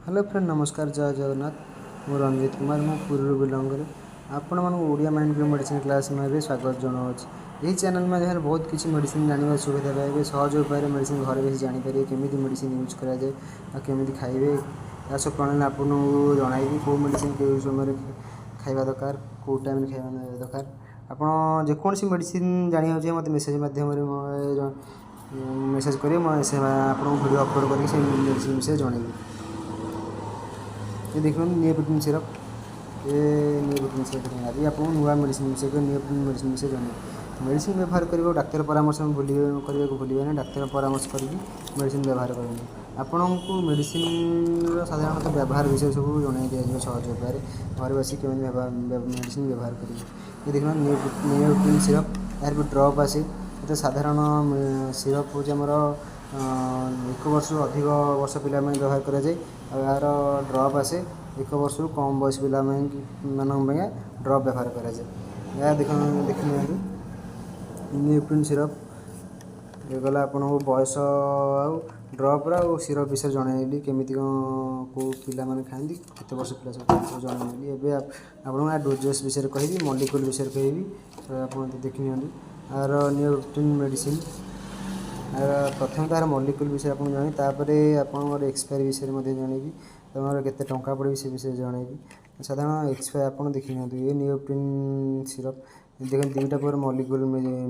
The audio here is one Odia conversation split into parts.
ହ୍ୟାଲୋ ଫ୍ରେଣ୍ଡ, ନମସ୍କାର, ଜୟ ଜଗନ୍ନାଥ। ମୁଁ ରଞ୍ଜିତ କୁମାର, ମୁଁ ପୁରୀରୁ ବିଲଙ୍ଗ କରେ। ଆପଣମାନଙ୍କୁ ଓଡ଼ିଆ ମାଇଣ୍ଡ ମେଡ଼ିସିନ କ୍ଲାସ୍ ଏବେ ସ୍ୱାଗତ ଜଣାଉଛି। ଏହି ଚ୍ୟାନେଲ୍ ମାଧ୍ୟମରେ ବହୁତ କିଛି ମେଡ଼ିସିନ ଜାଣିବାର ସୁବିଧା ପାଇବେ। ସହଜ ଉପାୟରେ ମେଡ଼ିସିନ ଘରେ ବସି ଜାଣିପାରିବେ, କେମିତି ମେଡ଼ିସିନ ୟୁଜ୍ କରାଯାଏ ଆଉ କେମିତି ଖାଇବେ। ଏହା ସବୁ ପ୍ରଣାଳୀ ଆପଣଙ୍କୁ ଜଣାଇବି, କେଉଁ ମେଡ଼ିସିନ କେଉଁ ସମୟରେ ଖାଇବା ଦରକାର, କେଉଁ ଟାଇମ୍ରେ ଖାଇବା ଦରକାର। ଆପଣ ଯେକୌଣସି ମେଡ଼ିସିନ ଜାଣିବାକୁ ଚାହିଁବେ, ମୋତେ ମେସେଜ୍ ମାଧ୍ୟମରେ ମେସେଜ୍ କରିବେ। ମୁଁ ସେ ଆପଣଙ୍କୁ ଭିଡ଼ିଓ ଅପଲୋଡ଼ କରିକି ସେଇ ମେଡ଼ିସିନ ବିଷୟରେ ଜଣାଇବି। ଏ ଦେଖନ୍ତୁ, ନିଓପେଟିନ୍ ସିରପ୍। ଏ ନିଓପେଟିନ୍ ସିରପ୍ ଦେଖନ୍ତୁ। ଆଜି ଆପଣଙ୍କୁ ନୂଆ ମେଡ଼ିସିନ ବିଷୟରେ, ନିଓପେଟିନ୍ ମେଡ଼ିସିନ ବିଷୟରେ ଜଣାଇବି। ମେଡ଼ିସିନ ବ୍ୟବହାର କରିବାକୁ ଡାକ୍ତର ପରାମର୍ଶ କରିବାକୁ ଭୁଲିବେ ନାହିଁ। ଡାକ୍ତର ପରାମର୍ଶ କରିକି ମେଡ଼ିସିନ ବ୍ୟବହାର କରନ୍ତୁ। ଆପଣଙ୍କୁ ମେଡ଼ିସିନର ସାଧାରଣତଃ ବ୍ୟବହାର ବିଷୟରେ ସବୁ ଜଣାଇ ଦିଆଯିବ। ସହଜ ଉପାୟରେ ଘରେ ବସି କେମିତି ମେଡ଼ିସିନ ବ୍ୟବହାର କରିବେ। ଏ ଦେଖନ୍ତୁ, ନିଓପେଟିନ୍ ସିରପ୍। ଏହାର ବି ଡ୍ରପ୍ ଆସେ। ଏତେ ସାଧାରଣ ସିରପ୍ ହେଉଛି ଆମର ଏକ ବର୍ଷରୁ ଅଧିକ ବର୍ଷ ପିଲାମାନେ ବ୍ୟବହାର କରାଯାଏ। ଆଉ ଏହାର ଡ୍ରପ୍ ଆସେ, ଏକ ବର୍ଷରୁ କମ୍ ବୟସ ପିଲାମାନଙ୍କ ପାଇଁ ଡ୍ରପ୍ ବ୍ୟବହାର କରାଯାଏ। ଏହା ଦେଖିନିଅନ୍ତୁ, ନିଓପେଟିନ୍ ସିରପ୍। ଏ ଗଲା ଆପଣଙ୍କୁ ବୟସ ଆଉ ଡ୍ରପ୍ର ଆଉ ସିରପ୍ ବିଷୟରେ ଜଣାଇଲି, କେମିତି କ'ଣ, କେଉଁ ପିଲାମାନେ ଖାଆନ୍ତି, କେତେ ବର୍ଷ ପିଲା ସବୁ ସବୁ ଜଣାଇଲି। ଏବେ ଆପଣଙ୍କୁ ଆ ଡୋଜେସ୍ ବିଷୟରେ କହିବି, ମଲିକୁଲ ବିଷୟରେ କହିବି। ଆପଣ ଦେଖିନିଅନ୍ତୁ ଆର ନିଓପେଟିନ୍ ମେଡ଼ିସିନ। ଆର ପ୍ରଥମେ ତାର ମଲିକୁଲ ବିଷୟରେ ଆପଣଙ୍କୁ ଜଣାଇବି, ତାପରେ ଆପଣଙ୍କର ଏକ୍ସପାୟାରି ବିଷୟରେ ମଧ୍ୟ ଜଣାଇବି, ତୁମର କେତେ ଟଙ୍କା ପଡ଼ିବ ସେ ବିଷୟରେ ଜଣାଇବି। ସାଧାରଣ ଏକ୍ସପାୟାର ଆପଣ ଦେଖିନିଅନ୍ତୁ। ଏ ନିଓପେଟିନ୍ ସିରପ୍ ଦେଖନ୍ତୁ, ଦୁଇଟା ପ୍ରକାର ମଲିକୁଲ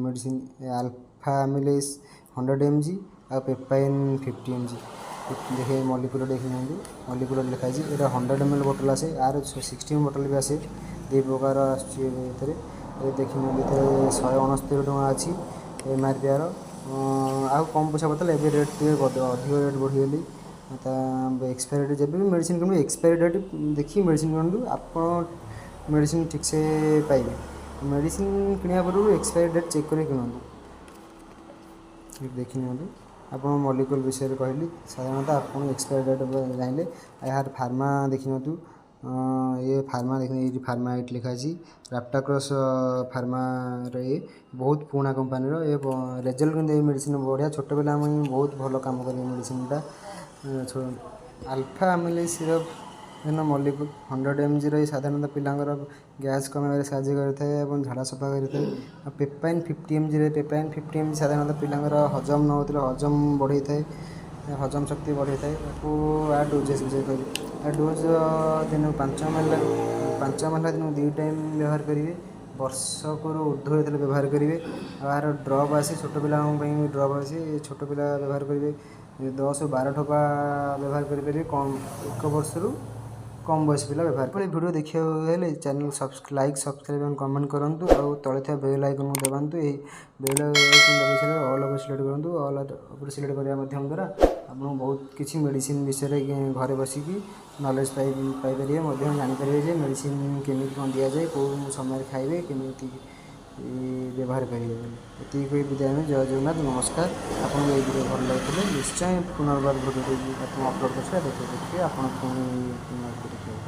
ମେଡ଼ିସିନ, ଆଲଫା ଆମିଲେସ୍ 100 mg ଆଉ ପେପାଇନ୍ 50 mg। ଦେଖେ, ମଲିକୁଲ ଦେଖିନିଅନ୍ତୁ, ମଲିକୁଲ ଲେଖା ହେଇଛି। ଏଇଟା 100 ml bottle ଆସେ, ଆର 60 ବୋଟଲ୍ ବି ଆସେ। ଦୁଇ ପ୍ରକାର ଆସୁଛି ଏବେ ଏଥିରେ। ଏ ଦେଖିନିଅନ୍ତୁ, ଏଥିରେ 169 ଟଙ୍କା ଅଛି MRP ଆର। ଆଉ କମ୍ ପଇସା ପଡ଼ିଥିଲା, ଏବେ ରେଟ୍ ଟିକେ ଅଧିକ ରେଟ୍ ବଢ଼ିଗଲି। ତା ଏକ୍ସପାୟାରି ଡେଟ୍, ଯେବେ ବି ମେଡ଼ିସିନ କିଣିବେ, ଏକ୍ସପାୟାରି ଡେଟ୍ ଦେଖିକି ମେଡ଼ିସିନ କିଣନ୍ତୁ, ଆପଣ ମେଡ଼ିସିନ ଠିକ୍ସେ ପାଇବେ। ମେଡ଼ିସିନ କିଣିବା ପୂର୍ବରୁ ଏକ୍ସପାୟାରି ଡେଟ୍ ଚେକ୍ କରି କିଣନ୍ତୁ। ଏଠି ଦେଖିନିଅନ୍ତୁ, ଆପଣ ମଲିକୁଲ ବିଷୟରେ କହିଲି। ସାଧାରଣତଃ ଆପଣ ଏକ୍ସପାୟାରି ଡେଟ୍ ଜାଣିଲେ। ଏହାର ଫାର୍ମା ଦେଖିନିଅନ୍ତୁ। ଇଏ ଫାର୍ମା ଦେଖନ୍ତୁ, ଏଇଠି ଫାର୍ମା ଏଇଠି ଲେଖା ଅଛି, ରାପ୍ଟାକ୍ରସ୍ ଫାର୍ମାର। ଇଏ ବହୁତ ପୁରୁଣା କମ୍ପାନୀର। ଏ ରେଜଲ୍ଟ କିନ୍ତୁ ଏଇ ମେଡ଼ିସିନ ବଢ଼ିଆ, ଛୋଟ ପିଲାଙ୍କ ପାଇଁ ବହୁତ ଭଲ କାମ କରେ ଏ ମେଡ଼ିସିନଟା। ଆଲଫା ଆମିଲେସ୍ ସିରପ୍ ମଲିକୁଲ 100 mgର। ଏ ସାଧାରଣତଃ ପିଲାଙ୍କର ଗ୍ୟାସ୍ କମାଇବାରେ ସାହାଯ୍ୟ କରିଥାଏ ଏବଂ ଝାଡ଼ା ସଫା କରିଥାଏ। ଆଉ ପେପାଇନ୍ 50 mgରେ, ପେପାଇନ୍ 50 mg ସାଧାରଣତଃ ପିଲାଙ୍କର ହଜମ ନ ହେଉଥିଲେ ହଜମ ବଢ଼େଇଥାଏ, ହଜମ ଶକ୍ତି ବଢ଼େଇଥାଏ। ତାକୁ ଆ ଡୋଜେସ୍ ବିଷୟରେ କହିବି। ଆ ଡୋଜ୍ ଦିନକୁ 5 ml, 5 ml ଦିନକୁ ଦୁଇ ଟାଇମ୍ ବ୍ୟବହାର କରିବେ। ବର୍ଷକରୁ ଉର୍ଦ୍ଧ୍ୱ ହେଇଥିଲେ ବ୍ୟବହାର କରିବେ। ଆଉ ଏହାର ଡ୍ରପ୍ ଆସେ, ଛୋଟ ପିଲାଙ୍କ ପାଇଁ ଡ୍ରପ୍ ଆସେ। ଛୋଟ ପିଲା ବ୍ୟବହାର କରିବେ, 10ରୁ 12 ଟୋପା ବ୍ୟବହାର କରିପାରିବେ। କମ୍, ଏକ ବର୍ଷରୁ କମ୍ ବୟସ ପିଲା ବ୍ୟବହାର। ଏଭଳି ଭିଡ଼ିଓ ଦେଖିବାକୁ ହେଲେ ଚ୍ୟାନେଲ୍ ଲାଇକ୍, ସବସ୍କ୍ରାଇବ୍ ଏବଂ କମେଣ୍ଟ କରନ୍ତୁ ଆଉ ତଳେ ଥିବା ବେଲ୍ ଆଇକନ୍କୁ ଦବାନ୍ତୁ। ଏହି ବେଲ୍ ଆଇକନ୍ ଦବାଇ ସାରିଲେ ଅଲ୍ ଉପରେ ସିଲେକ୍ଟ କରନ୍ତୁ। ଅଲ୍ ଉପରେ ସିଲେକ୍ଟ କରିବା ମାଧ୍ୟମ ଦ୍ୱାରା ଆପଣଙ୍କୁ ବହୁତ କିଛି ମେଡ଼ିସିନ ବିଷୟରେ ଘରେ ବସିକି ନଲେଜ୍ ପାଇପାରିବେ, ମଧ୍ୟ ଜାଣିପାରିବେ ଯେ ମେଡ଼ିସିନ କେମିତି କ'ଣ ଦିଆଯାଏ, କେଉଁ ସମୟରେ ଖାଇବେ, କେମିତି ବ୍ୟବହାର କରିବେ ବୋଲି। ଏତିକି କହି ବିଦାୟ ନେଉଛି। ଜୟ ଜଗନ୍ନାଥ, ନମସ୍କାର। ଆପଣଙ୍କୁ ଏଇ ଭିଡ଼ିଓ ଭଲ ଲାଗିଥିଲେ ନିଶ୍ଚୟ ପୁନର୍ବାର ଭିଡ଼ିଓଟି ଆପଣ ଅପଲୋଡ଼ କରିସାରିଲେ ଦେଖିବେ, ଆପଣ ପୁଣି ପୁନର୍ବାର ଦେଖିବାକୁ।